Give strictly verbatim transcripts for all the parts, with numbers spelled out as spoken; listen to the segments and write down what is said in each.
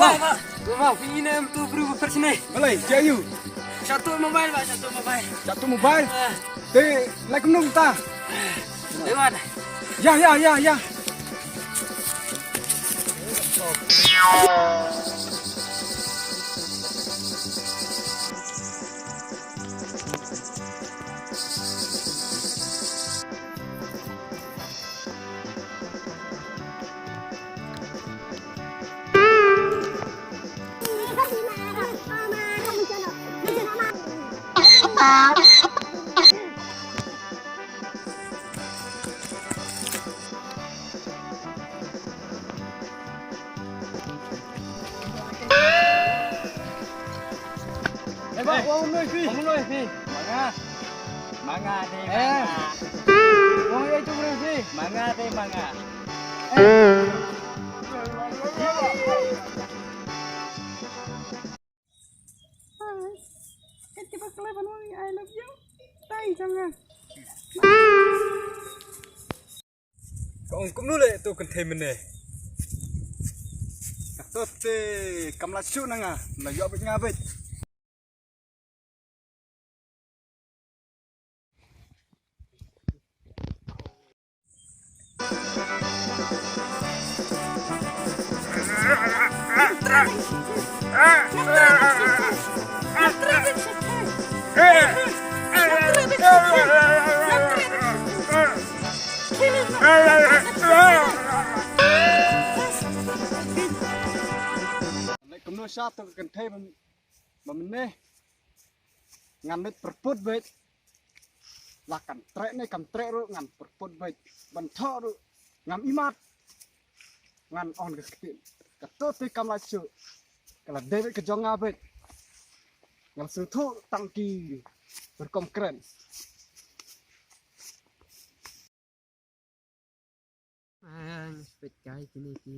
Ba, ba, ba, ba, phi ne em tu bru ba phersne. Balei, jia yu. Satu mobile ba, satu mobile. Satu mobile. Ah. Te, lai kumno ta. Lewat. Ya, ya, ya, ya. Eh, ba, wang noi phi. Wang noi phi. Manga. Manga dei, eh, manga. Wang noi tu berapa phi? Manga dei, manga. Eh. Hai. Kan kita kelai ban wang I love you. Tai jangan. Ka ong kumno leh tu kynthei mynne. Kato te kam lah shuh na nga, la ïoh beit nga beit. Leh kumno sha to ka kynthei ba, ba mynne ngan leit pyrput beit. La kan treh ne kam treh ruh ngan pyrput beit. Ban thoh ruh ngam imat. Ngan on ka ktien. Kato te kam lah shuh. Ka la dei beit ka jong nga beit. Ngan sngewthuh tang ki rukom kren. Ang peit kai kine ki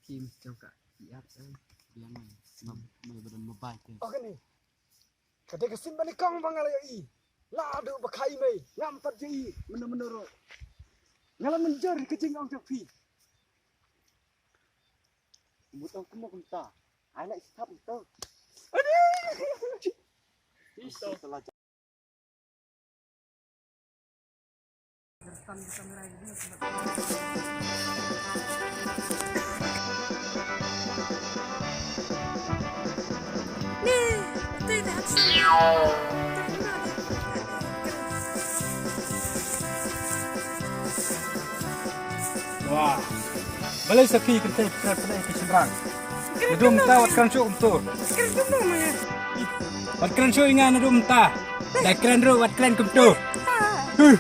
team jong ka P R, eh. Biang mai. Mai, mai badan mobile te. Oh, kane. Ka dei ka sien ba nyngkong ba nga la ïohi. Naduh ba kha i mei ngam pat ju i mynno mynno ruh. Nga la mynjur ka jingong jong phi. Mut ong kumno kumta. Ai la i stap to. Aduh. Ish. Wah. Balei sa phi kynthei pynthei ki shynrang? Naduh mynta wat kren shuh kumto. Wat kren shuh ïa nga naduh mynta. Da kren ruh wat kren kumto. Huh.